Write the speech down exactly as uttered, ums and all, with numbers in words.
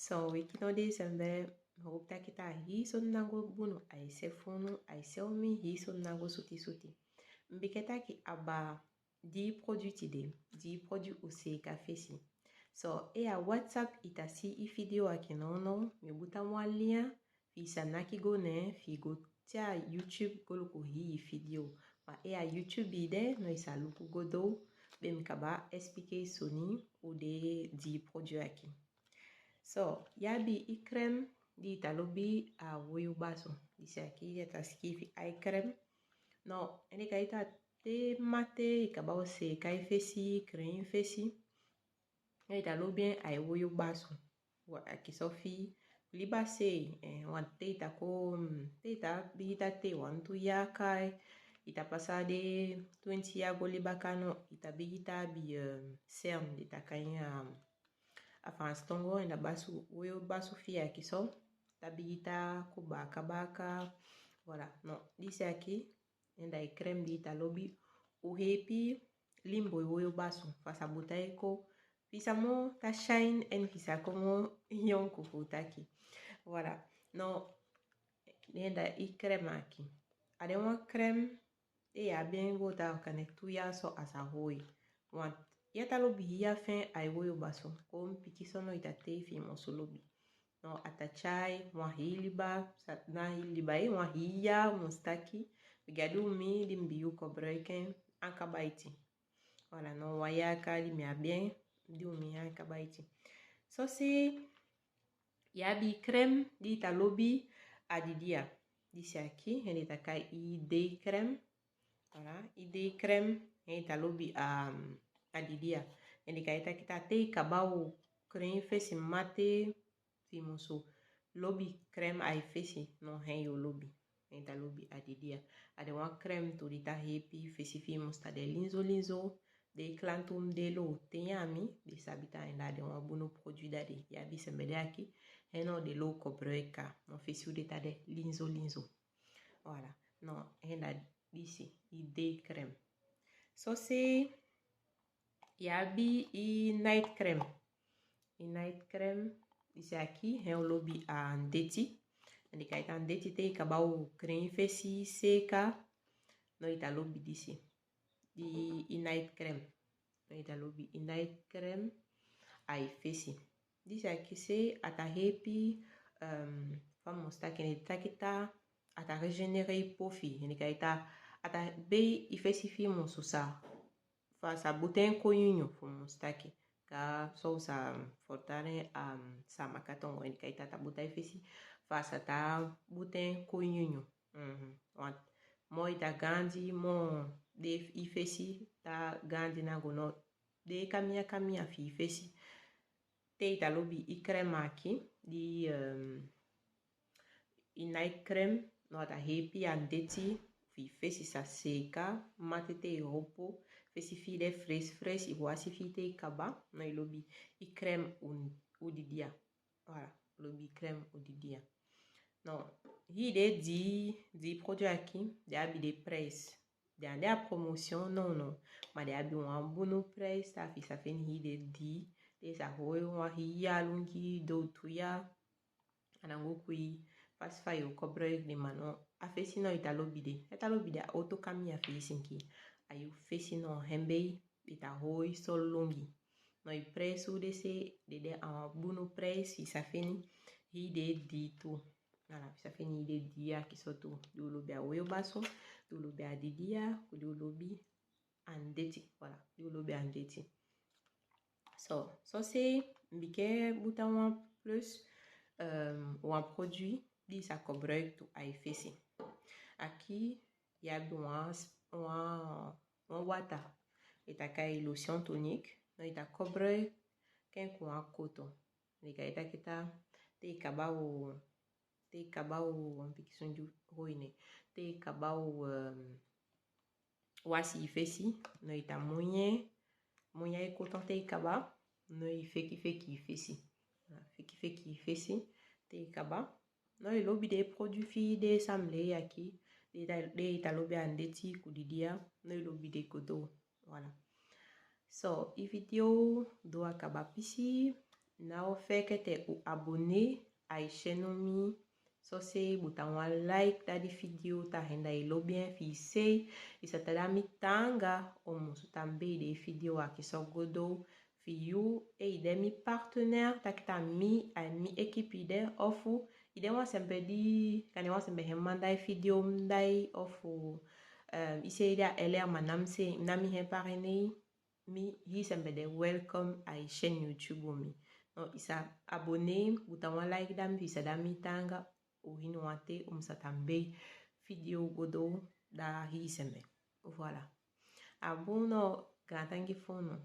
So, wiki no de sembe, hope taki ta hi son nango bunu, ai se funu, ai se omi, hi son nango suti suti. Mbiketa ki aba di produit ti de, di produit u seka fesi. So, e a WhatsApp ita si i video aki nono, mi buta wan lien, fi sa naki go ne, fi go tia YouTube go luku hi i video. Ma e a YouTube ide, no isa luku go do, be mi kaba explique soni u de di produit aki. So, ya bi i crème di ita lobi a woyo basu. Disi aki ya ta skifi eye crème. No, ene ka ita te mate, i kaba o seka i fesi, crème i fesi. Ya ita lobi en a woyo basu. Wa aki so fi liba se, eh, wan te ita ko, mm, te ita bigita te wan tu ya kai, ita pasa de twenty ya go liba ka no, ita bigita bi, eh, cerne, ita kai, um, a France tongo, enda basu, woyo basu fi aki so, ta bigita ku baka baka, voilà, no, disi aki, enda i crème di ita lobi, u hepi, limbo i woyo basu, fa sa buta e ko, fi sa mo ta shine, en fi sa ko mo yonku fu taki. Voilà, no, enda i crème aki. A de wan crème, e ya bien go ta kane tu ya so a sa hoi. Wan, ya ta lobi hi ya fen a woyo basu. Ko mi piki so no ita te fi mo so lobi. No, ata chai, wan hi liba, sa, na hi liba e, wan hi ya, mo staki. Bigadu mi, di mi bi u ko breken, an ka baiti. Voilà, no, wan ya ka di mi a bien, di u mi an ka baiti. So si, ya bi crème di ita lobi a didia. Disi aki, hen ita kai i day crème. Voilà, i day crème, hen ita lobi a, a didia. Hen ita kai ita kita te i kaba u crème fesi mate, fi mo so lobi crème a i fesi, no hen yo lobi. Hen ita lobi a didia. A de wan crème tu di ta hepi, fesi fi mo sta de linzo linzo, de klantum de lo te yami, de sabita enda de wan bunu produit da de, ya bi sembe de aki, hen no de lo ko breka, no fesi u de ta de linzo linzo. Voilà, no, hen da disi, i day crème. So si, ya bi i night crème. I night crème, disi aki, hen u lobi a ndeti. Andi ka ita ndeti te i kaba u crème fesi seka, no ita lobi disi. Di i night crème. No ita lobi i night crème a i fesi. Disi aki se ata hepi, um, fa mo staki ne takita, ata régénérer i po fi, hen ka ita, ata bei i fesi fi mo so sa. Fa sa buten ko nyunyu fu mo staki. Ka so sa fortare, um, sa makatongo, hen ka ita ta buta i fesi. Fa sa ta buten ko nyunyu. Mhm. Wan, mo ita gandi, mo de i fesi, ta gandi na go no. De kamia kamia fi i fesi. Te ita lobi i crème aki, di, um, i night crème, no ata hepi a ndeti, fi fesi sa seka, mate te i hopo, fesi fi de fres fres, i wasi fi te i kaba, no i lobi i crème u, u didia. Voilà, lobi crème u didia. No, hi de di, di produit aki, de abi de prijs. De ande a promotion, no, no. Ma de abi wan bunu prijs, ta fi sa feni hi de di, de sa hoi wan hi ya lungi, do tu ya. Anangu kui, fasi fa yo ko brek de mano. A fesi no ita lobi de. Ita lobi de a oto kami a fesi nki. A yo fesi no hembei, ita hoi so lungi. No i prijs u de se, de de a wan bunu prijs, fi sa feni, hi de di tu. Voilà, fi sa feni de dia ki so tu. Di u lobi a woyo basu, di u lobi a didia, ku di u lobi a ndeti. Voilà, di u lobi a ndeti. So, so se, mbike buta wan plus, um, wan produit, di sa ko brek tu a i fesi. Aki, ya bi wan, wan, wan wata. Ita kai lotion tonique, no ita ko brek, ken ku wan koto. Nika ita kita, te i kaba u, te i kaba u, wan piki sunju hoine. Te i kaba u, um, wasi i fesi, no ita munye, munye i koton te i kaba, no i feki feki i fesi. Voilà, feki feki i fesi, te i kaba. No i lobi de produit fi de samle aki, de ita, de ita lobi a ndeti ku didia, no i lobi de koto. Voilà. So, i video do a kaba pisi, Na o fekete u abonné ai channel mi. So sei buta wan like da di video ta henda i lo bien fi sei. I sa ta da mi tanga o musu tambe i de video aki so godo fi you e i de mi partenaire ta kita mi ai mi equipe i de ofu i de wan sempe di kani wan sempe hen mandai video mdai ofu. Um, i sei da eler manam sei nami hen parenei. Mi hi sembe de welcome ai chaîne YouTube mi. No, i sa abonné, buta wan like da mi, i sa da mi tanga, u hin wante, um sa tambe video godo da hi sembe. Voilà. Abuno, gatangi fono.